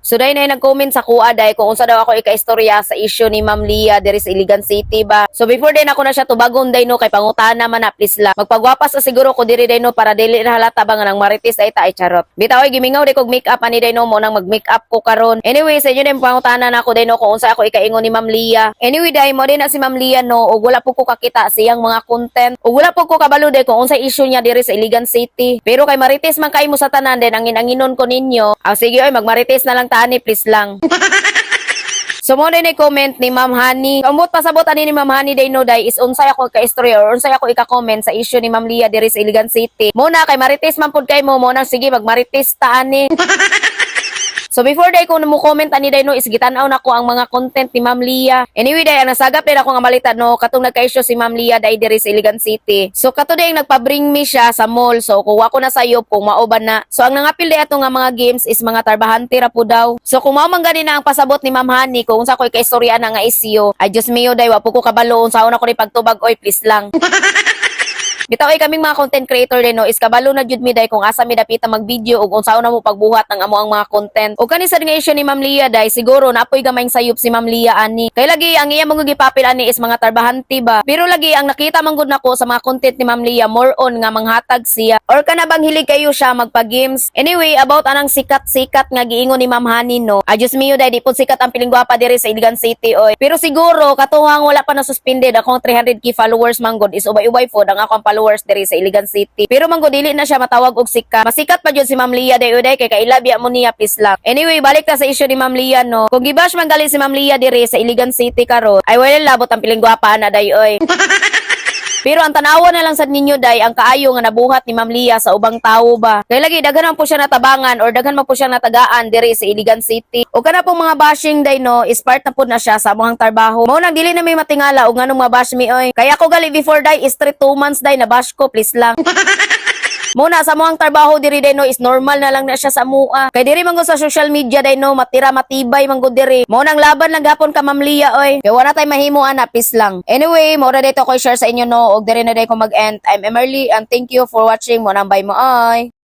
So dahil na nag-comment sa kuha dahil kung unsa daw ako ika-istorya sa issue ni Ma'am Lia diri sa Iligan City ba. So before din ako na siya tubagon day no, kay pangutana man na, please lang. Magpagwapas sa siguro ko diri day no, para dili na halata ba nga nang marites ay ta ay charot. Bitaw ay gimingaw di kog make-up ani day no, mo nang mag-make-up ko karon. Anyway, sa inyo din pangutana na ako day no, kung unsa ako ikaingon ni Ma'am Lia. Anyway day mo din na si Ma'am Lia no, ug wala po ko kakita siyang mga content. Ug wala po ko kabalo day kung unsa issue niya diri sa Iligan City. Pero kay marites man kay mo sa tanan din ang inanginon ko ninyo. Ah, sige oy, magmarites na lang tani, please lang. So mo na comment ni Ma'am Honey. Umot pasabot ani ni Ma'am Honey day no day is unsay ako ka-istorya or unsay ako ika-comment sa issue ni Ma'am Lia diri sa Iligan City. Muna kay marites man pud kay mo, mo nang sige magmarites ta ani. So before day ko mo comment ani day no is gitan-aw na ko ang mga content ni Ma'am Lia. Anyway day, ang nasagap din ako nga balita no, katong nagka-issue si Ma'am Lia day diri sa Iligan City. So kato day nagpa-bring me siya sa mall. So kuha ko na sayop kung mao ba na. So ang nangapil day ato nga mga games is mga tarbahante ra po daw. So kung mao man gani na ang pasabot ni Ma'am Honey kung unsa ko ika-istorya na nga issue. Ay Diyos mio day, wa po ko kabalo unsaon ako ni pagtubag oy, please lang. Bitaw ay kaming mga content creator din no is kabalo na jud mi day kung asa mi dapita mag-video ug unsaon na mo pagbuhat ng amo ang mga content. Ug kani sad nga issue ni Ma'am Lia day, siguro naapoy gamayng sayop si Ma'am Lia ani. Kay lagi ang iya mga gipapil ani is mga tarbahante ba. Pero lagi ang nakita man gud nako sa mga content ni Ma'am Lia, more on nga manghatag siya or kana bang hilig kayo siya magpa-games. Anyway, about anang sikat-sikat nga giingon ni Ma'am Honey no. Ay Diyos mio day, di pud sikat ang piling gwapa diri sa Iligan City oy. Pero siguro katuhang wala pa na suspended akong 300K followers man gud is ubay-ubay pod ang akong followers diri sa Iligan City. Pero man gud dili na siya matawag og sikat. Masikat pa jud si Ma'am Lia day uday kay kailabya mo niya, please lang. Anyway, balik ta sa issue ni Ma'am Lia no. Kung gibash man gali si Ma'am Lia diri sa Iligan City karon, ay wala labot ang piling gwapa na day oy. Pero ang tanawa na lang sa ninyo day ang kaayo nga nabuhat ni Ma'am Lia sa ubang tawo ba. Kay lagi daghan man po siya natabangan or daghan man po siya natagaan diri sa Iligan City. O kana pong mga bashing day no is part na po na siya sa among trabaho. Mao nang dili na may matingala og nganong mabash mi oy. Kaya ako gali before day is 3 2 months day na bash ko, please lang. Muna sa among trabaho diri day no is normal na lang na siya sa mua. Kay diri man gud sa social media day no, matira matibay man gud diri. Mao nang laban lang gapon ka, Ma'am Lia oy. Kay wala tay mahimo ana, peace lang. Anyway, mao ra dito ko share sa inyo no, og diri na day ko mag-end. I'm Emerly and thank you for watching. Mo nang bye mo oy.